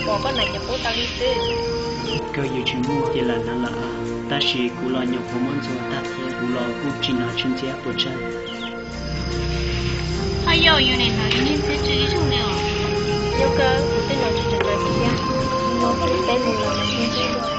Pom koj hnav cov qub tau li xwb. Kawg yuav tsis muaj ces lam hnav lawm, tab sis kuv los nyuam qhuav muab ntxuav tag thiab kuv los kuj tsis hnov tsis ntxhiab puas tsawg. Ho yog yus nim hnov ib niag ntxhiab tsw ib zaug li os. Yog kawg, kuv twb hnov tsis tawv thiab. Mus no koj li peb mus los ntxhiab dua.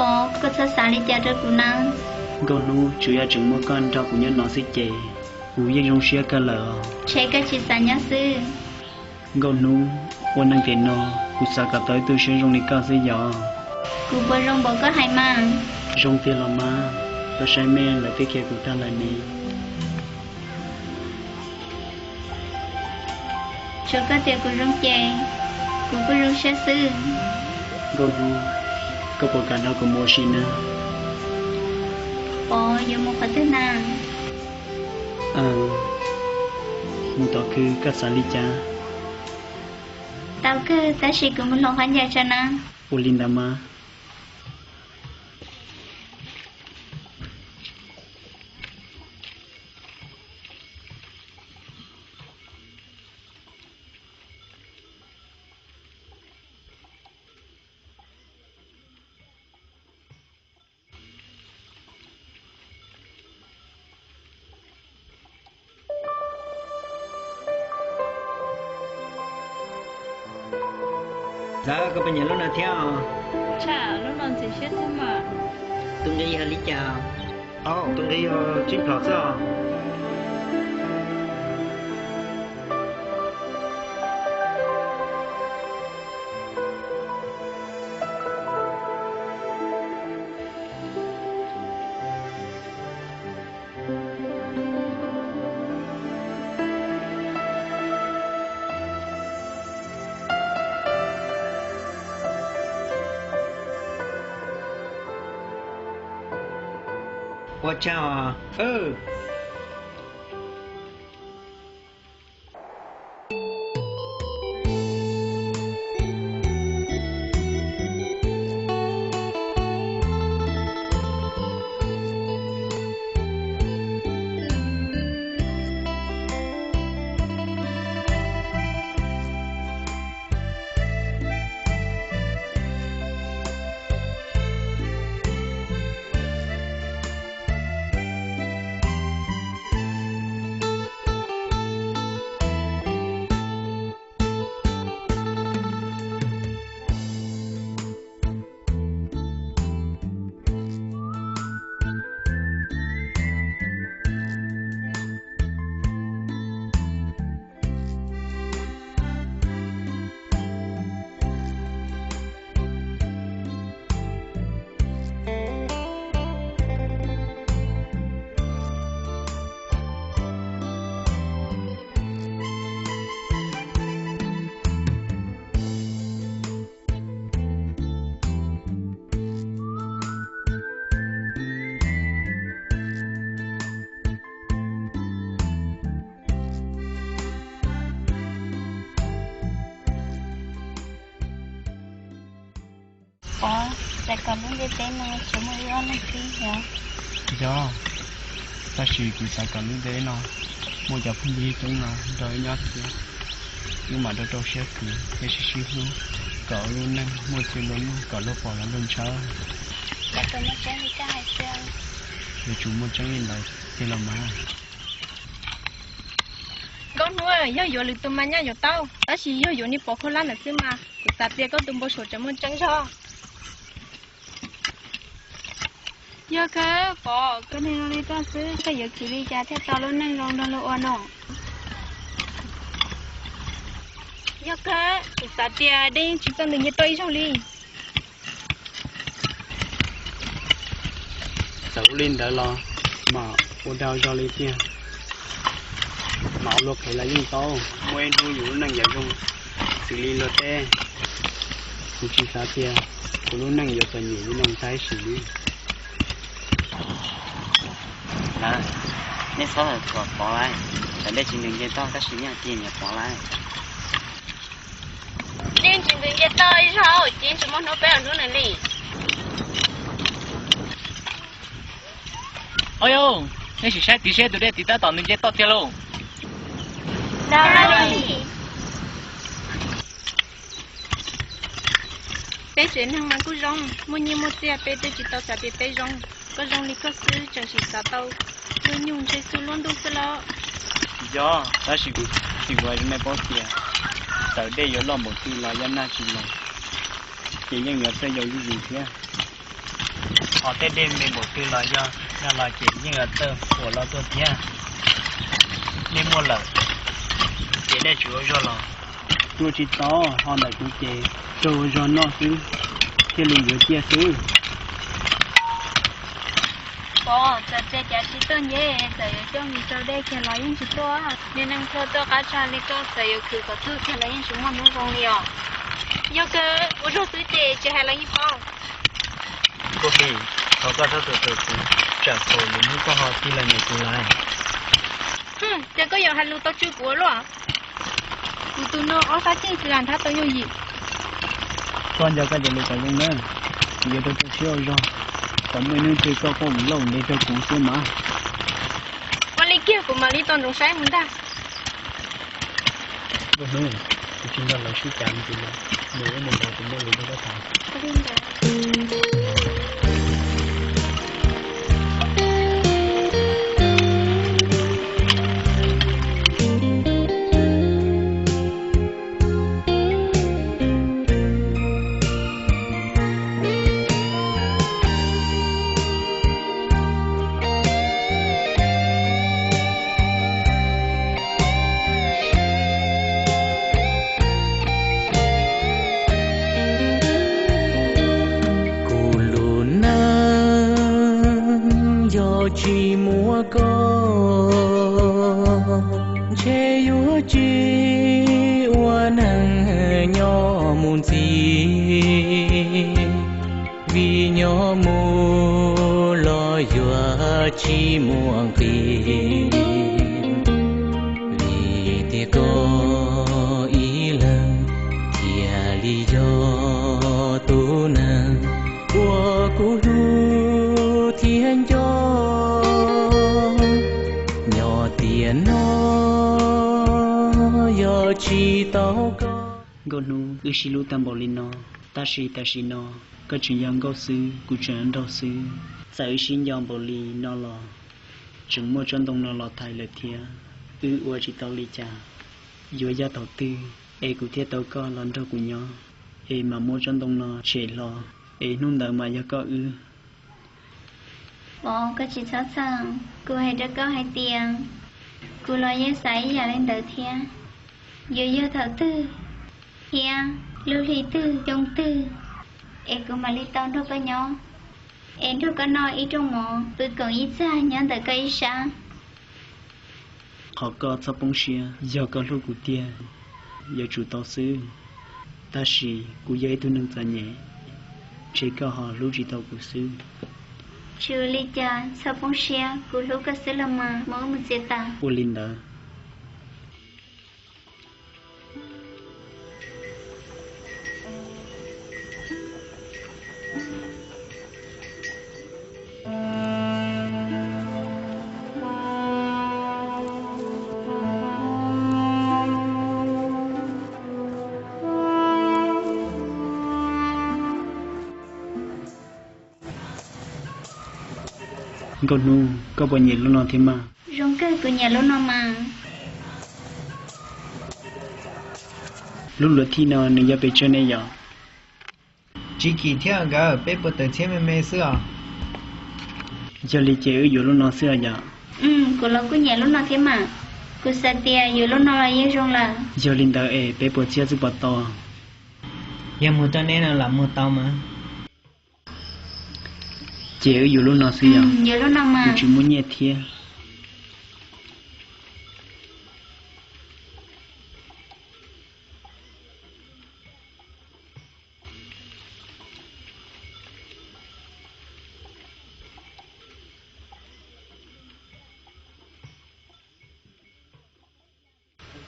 Pov, koj txhob xav li cas rau kuv na. Nkauj Hnub, tsuas yog tseem muaj koj nrog kuv nyob no xwb ces kuv yeej zoo siab kawg lawm os. Ntshe koj tsis xav nyob xwb. Nkauj Hnub, ua neej tiam no kuv xav kom tau ib tug siab zoo li koj xwb yog. Kuv puas zoo npaum koj hais mas? Zoo tiag los mas, koj saib me lawv twb khiav kuv tag lawm ne. Tsuas koj tias kuv zoo ces kuv kuj zoo siab xwb. Nkauj Hnub, koj puas kam nrog kuv mus ua si na? Pov, yuav mus qhov twg na? Mus tom kwg, koj xav li cas? Tau kawg, tab sis kuv mus hloov qhov ncauj tso na. Ua li ntawd mas. Txawm koj puas nyiam lub no thiab os? Tshaj, lub no ntxim siab thiab mas. Tus nqi yog li cas? Au, tus nqi yog tsib plhom xwb os. Ua tsaug. Pov, xav kom lub ntiaj teb no tsuas muaj wb ob leeg xwb yog? Yog, tab sis kuv xav kom lub ntiaj teb no muaj cov phooj ywg coob no nrog wb nyob thiab, wb mam rau rau siab khwv thiab sib sib hlub, kom lub neej muaj txiag nplua nuj, kom luag pom los luag ntshaw. Yog tus muaj tseeb li koj hais xwb. Yuav tsum muaj tseeb li ntawd tiag los mas. Nkauj Hnub, yog yuav lwm tus mas nyaj yuav tau, tab sis yog yuav niag Pov Khaub Hlab ntawd xwb mas kuv xav tias koj tus npau suav tseem muaj tseeb zog. Yog kawg, Pov, koj neeg zoo li koj xwb, koj yuav khwv li cas thiaj tau lub neej zoo nrog luag ua no? Yog kawg, kuv xav tias dej yeej tsis txawj ntws nyiaj tuaj ib zaug li. Txawm ua li ntawd los mam ua dag zog li tiag, mam ua luag qhev los yeej tau. Muaj ib hnub yus lub neej yuav zoo xws li luag teb. Kuv tsis xav tias kuv lub neej yuav txom nyem li no tab sis li. Lawv, nej txhob thuam Pov lawm. Thaum dej tsis ntws nce toj tab sis yeej tiag nyiam pov lawm. Dej tsis ntws nce toj ib zaug ces tsis muaj hnub peb hnub nws li. Au yau, nej sim saib tid seb tus dej tid tab tom ntws nce toj tiag lauj. Peb tsev neeg mas kuj zoo, muaj nyiaj muaj txiaj peb twb tsis tau xav tias peb zoo. Koj zoo li koj xwb tseem sim xav tau luag nyuj ntshe xu luab ntuj xwb los. Yog, tab sis kuv tsis ua zoo nej paub tias txawm dej yuav loj npaum twg los yog nag tsis los ces yeej yuav txawj yau zuj zus thiab. Ho tej dej me npaum twg los yog nag los ces yeej yuav txawj huam los tuaj thiab. Nej muaj lawm ces nej tsuas ua zog los. Ua tsis tau, ho ntawm kuv ces tsuas ua zog noj xwb, thiaj li yuav ciaj xwb. Pov, txawm tsev cav tsis tuaj nce, txawm yuav coj mus rau dej kiag los yeej tsis tuaj. Niag neeg txhua tuaj qab tshaj li koj txawm yuav khwv kom txog kiag los yeej tsis muaj hnub zoo li os. Yog kawg ua zog xwb ces tsis hais los yeej paub. Nkauj Hli, thov koj txhob tus tus kuv, tsam thaum lwm hnub koj ho tig los nyiam kuv lawm. Ces koj yuav hais lus tau tsw kuv ua luaj. Kuv tus no ob sab ceg tsis lam nthab tau yooj yim. Koj nco koj cov lus kom zoo na, kuv yuav rau koj siab ua zog, kom muaj ib hnub twg koj quaj mus loj mus ntev rau kuv xwb mas. Ua li kiag kuv mam li tau ntsoov saib mus ntag. Nkauj Hnub, kuv tsis nrog lawv sib cav mus ntxiv lawm, mus ib mus ntawd kuv muaj lus nrog koj tham. Kuv lub neej yog tsis muaj koj, ntshe yuav tsis ua neeg nyob mus ntxiv. Vim nyob mus los yuav tsis muaj nqis, vim tias koj ib leeg thiaj li yog tus neeg uas kuv hlub thiab nco. Nyob tiam no yog tsis tau koj. Nkauj Hnub, wb sib hlub tag npaum li no, tab sis tam sim no koj tseem yog nkauj xwb, kuv tseem yog nraug xwb. Txawm wb sib nco npaum li no los tseem muaj tsob ntoo no los thaiv lawm thiab. Wb ua tsis tau li cas, yuav yog thaum twg es kuv thiaj tau koj los nrog kuv nyob, es mam muab tsob ntoo no tshem hlo, es hnub ntawd mas yog koj wb. Pov, koj tsis txhob txhawj, kuv hais rau koj hais tias kuv los yeej xav ib yam li ntawd thiab. Yuav yog thaum twg thiab lub hli twg xyoo twg es kuv mam li tau nrog koj nyob, es nrog koj noj ib rooj mov pw koom ib txaj nyob ntawm koj ib sab. Qhov koj txhob poob siab, yog koj hlub kuv tiag, yuav tsum tau xwb. Tab sis kuv yog ib tug neeg txom nyem, ntshe koj ho hlub tsis tau kuv xwb. Tsis ua li cas, txhob poob siab, kuv hlub koj xwb los mas, mus wb mus txiav taws. Ua li ntawd. Nkauj Hnub, koj puas nyiam lub no thiab mas? Zoo kawg, kuv nyiam lub no mas. Lub luv thij no nws yog pes tsawg ne yom? Tsis kim thiab nkawd, peb puas tawm txhiab me me xwb os. Yog li ces wb yuav lub no xwb os yom? Kuv los kuj nyiam lub no thiab mas. Kuv xav tias yuav lub no los yeej zoo lawm. Yog li ntawd es peb puas txhiab xwb puas tau? Yog muag rau neb no lam muag tau mas. Ces wb yuav lub no xwb yom? Yuav lub no mas. Kuv tsis muaj nyiaj thiab.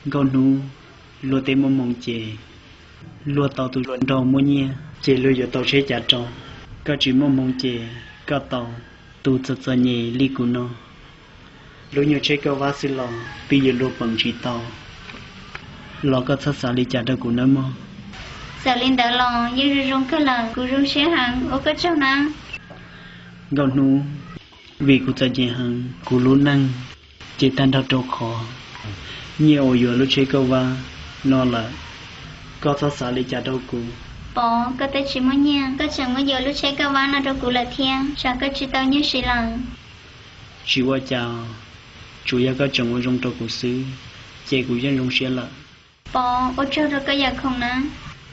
Nkauj hnub, luag tej muaj hmoo ces luag tau tus hluas nraug muaj nyiaj ces luag yuav tau tsheb cav rau. Koj tsis muaj hmoo ces koj tau tus txom txom nyem li kuv no. Lub nyuag tsheb kauj vab xwb los twb yuav luag peem tsis tau, los koj txhob xav li cas rau kuv nawb mog. Txawm li ntawd los yeej zoo zoo kawg lawm, kuv zoo siab heev, ua koj tsaug na. Nkauj hnub, vim kuv txom nyem heev, kuv lub neej ces tag nrho rau qhov nyiaj uas yuav lub tsheb kauj vab no lawm. Koj txhob xav li cas rau kuv. Pov, koj twb tsis muaj nyiaj, koj tseem muab yuav lub tsheb kauj vab no rau kuv lawm thiab, tsam koj tsis tau nyiaj siv lawm. Tsis ua cas, tsuas yog koj tseem ua zoo rau kuv xwb, ces kuv yeej zoo siab lawm. Pov, ua tsaug rau koj yam khoom na.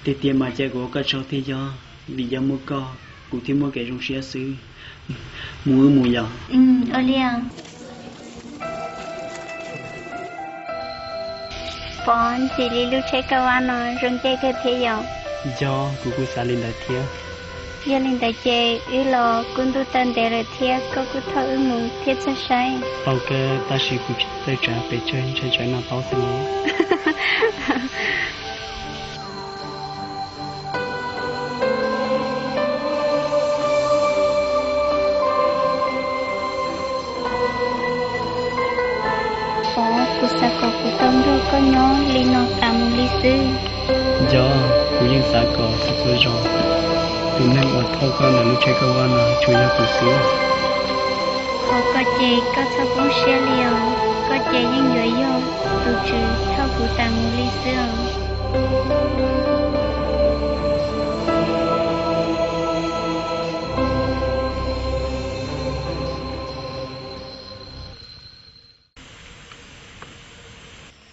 Tiag tiag mas cia kuv ua koj tsaug thiab yog, vim yog muaj koj kuv thiaj muaj kev zoo siab xwb. Mus wb mus yom. Ua li. Pov, ntxim li lub tsheb kauj vab no zoo ncaij kawg thiab yom. Yog, kuv kuj xav li ntawd thiab. Yog li ntawd ces wb los kuj ntuj taw ntev lawm thiab, koj kuj thauj wb mus thiab txog saib. Tau kawg, tab sis kuv tseem txawj tsav pes tsawg ntshai tsam no paub xwb los. Pov, kuv xav kom kuv tau nrog koj nyob li no tas mus li xwb. Yog, kuv yeej xav kom txhua txhua zaus tus neeg uas thauj koj ntawm lub tsheb kauj vab no tsuas yog kuv xwb. Qhov koj ces koj txhob poob siab li os, koj ces yeej yuav yog tus tswv thauj kuv tas mus li xwb os.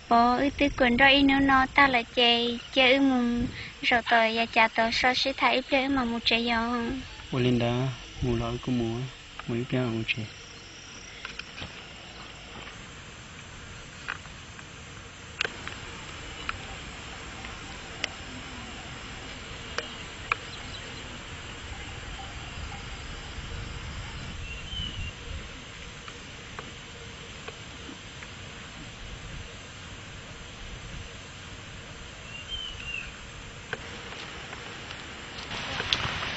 Pov, wb twb kuas nroj ib hnub no tag lawm ces cia wb mus zaum tom yav cav tod so sib tham ib pliag wb mam mus tsev yom. Ua li ntawd, mus los wb kuj mus, mus ib pliag mam mus tsev.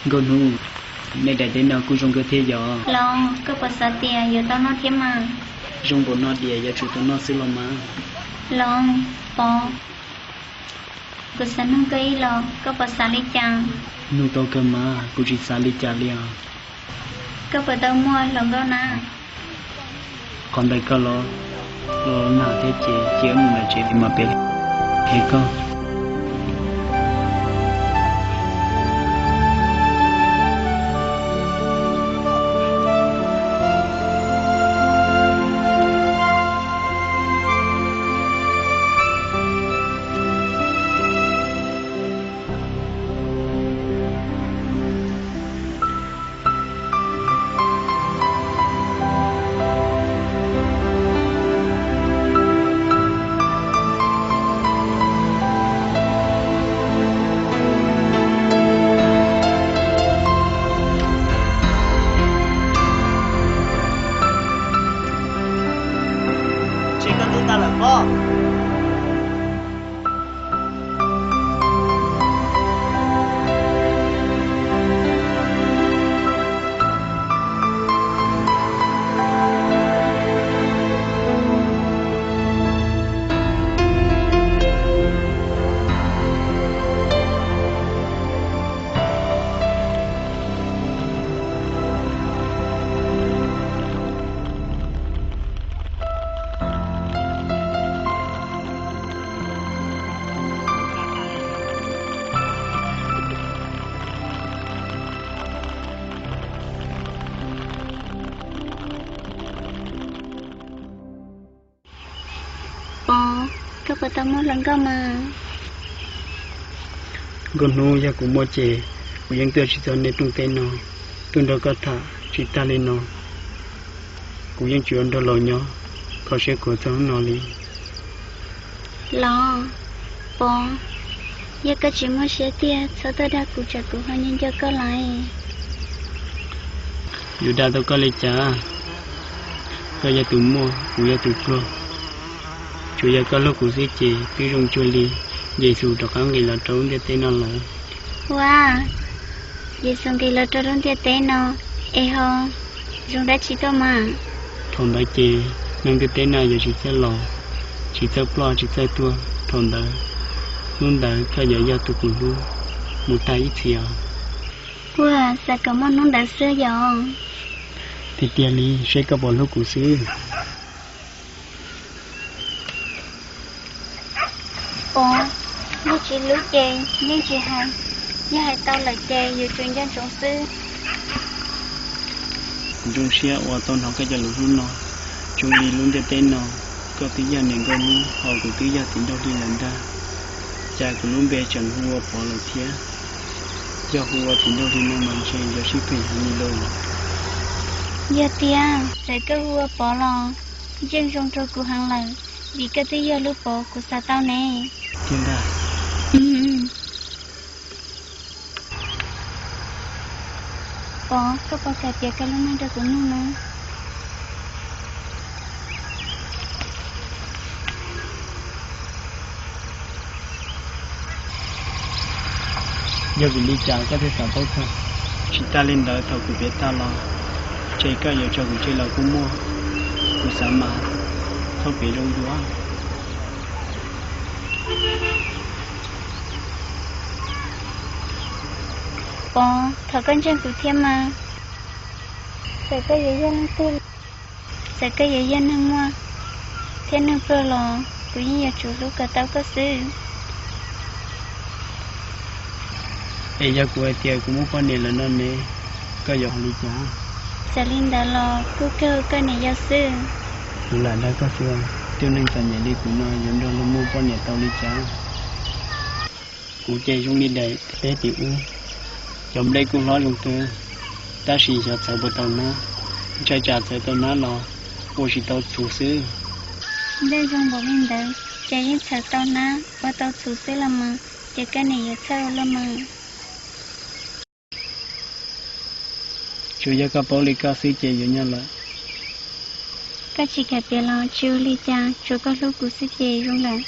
Nkauj hnub, nej daim teb no kuj zoo kawg thiab yom. Los, koj puas xav tias yuav tau noj thiab mas? Zoo npaum no diam yuav tsum tau noj xwb los mas. Los, Pov, kuv xav nug koj ib los, koj puas xav li cas? Nug tau kawg mas, kuv tsis xav li cas li os. Koj puas tau muaj hluas nkauj na? Qhov ntawd koj los, los nag thiab ces cia wb mus lawm tsev mam peb es koj. Tsis koj ntub tag lawm pob. Pov, koj puas tau muaj hluas nkauj mas? Nkauj hnub, yog kuv muaj ces kuv yeej tuaj tsis txog nej rooj teb no, tuaj nrog koj tham tsis tag li no, kuv yeej tsis ua nrog laus nyob, kho siab khuav txog hnub no li. Los, Pov, yog koj tsis muaj siab tiag txhob tuaj dag kuv tsam kuv ho nco nco koj lawm. Yuav dag tau koj li cas? Koj yog tus muaj, kuv yog tus pluag. Tsuas yog koj hlub kuv xwb ces twb zoo cuag li Yes Xus rov qab nqis los rau lub ntiaj teb no lawm. Ua, Yes Xus nqis los rau lub ntiaj teb no, es ho zoo dab tsi tuaj mas? Thaum ntawd ces neeg ntiaj teb no yuav tsis txawj los, tsis txawj ploj, tsis txawj tuag. Thaum ntawd, hnub ntawd koj yuav yog tus kuv hlub mus tag ib txhis os. Ua, xav kom muaj hnub ntawd xwb yom. Tiag tiag li, seb koj puas hlub kuv xwb. Pov, yeej tsis hlub ces yeej tsis hais, yog hais tau lawm ces yuav tsum nco ntsoov xwb. Kuv zoo siab uas tau hnov koj cov lus hlub no. Zoo li lub ntiaj teb no, koj twb yog niam nkauj hnub, ho kuv twb yog txiv nraug hli lawm ntag. Cas kuv lub npe tseem hu ua Pov lawm thiab? Yog hu ua txiv nraug hli no mas ntshe yuav sib phem heev li lauj. Yog tiag, txawm koj hu ua Pov los yeej zoo rau kuv heev lawm, vim koj twb yog lub Pov kuv xav tau ne. Tiag ntag. Pov, koj puas kam piav koj lub neej rau kuv mloog na? Yog vim li cas koj thiaj xav paub tag? Tsis tas li ntawd, thaum kuv piav tag los, ces koj yuav tso kuv tseg los kuj muaj. Kuv xav mas txhob piav zoo dua. Pov, thov koj ntseeg kuv thiab mas. Txawm koj yuav yog leej twg, txawm koj yuav yog neeg muaj thiab neeg pluag los kuv yeej yuav tsum hlub kom tau koj xwb. Es yog kuv hais tias kuv muaj poj niam lawm no ne, koj yuav hais li cas? Txawm li ntawd los kuj kawg koj niam yau xwb. Kuv lam dag koj xwb, tib neeg txom nyem li kuv no yuav nrog luag muaj poj niam tau li cas? Kuv ces zoo li daim teb tim ub, cov nplej kuj hlob zoo kawg, tab sis xyov txhawv puas tau hnab. Ntshai tsam txhawv tau hnab los ua tsis tau txhuv xwb. Nplej zoo npaum li ntawd ces yeej txhawv tau hnab ua tau txhuv xwb los mas, ces koj niam yuav txhawj ua luaj mas. Tsuas yog koj paub li koj xwb ces yuav nyog lawm. Koj tsis kam piav los tsis ua li cas, tsuas koj hlub kuv xwb ces zoo lawm.